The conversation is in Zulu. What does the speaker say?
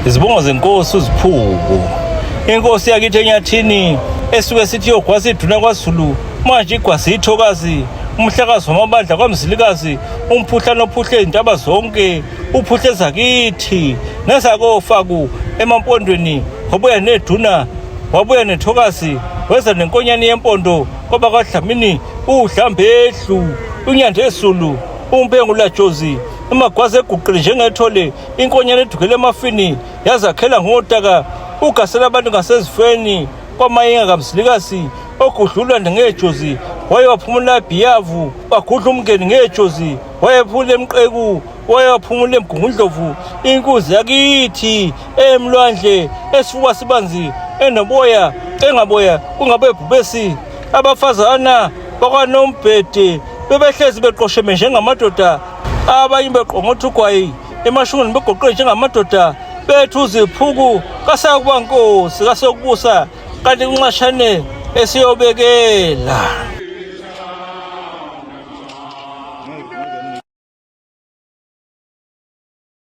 Izibongo zenkosi uZiphuku. Inkosi yakithi eNyathini esuke sithi yogwaza iduna kwaZulu manje igwaza ithokazi umhlakazi wamabandla kwaMzilikazi umphuhlane ophuhle izintaba zonke uphuhle ezakithi nezakofaku emampondweni wabuya neduna wabuya nethokazi weza nenkonyane yempondo kwaba kwaDlamini uDlambedlu uNyandezulu uMpengulajozi amagwaza eguqile njengethole inkonyane edukele emafini yazakhela ngotaka ugasela abantu ngasezifeni kwamayinga kamzilikazi ogudlulwa ngejozi waye waphumula ebhiyavu wagudla umngeni ngejozi wayephula emqeku waye waphumula emgungundlovu inkunzi yakithi emlwandle esifuba sibanzi enoboya engaboya kungabe bhubesi abafazana bakwanombhede bebehlezi beqosheme njengamadoda abanye beqongotha ugwayi emashungweni begoqe njengamadoda bethu uziphuku kasakuba nkosi kasokubusa kanti kunxashane esiyobekela.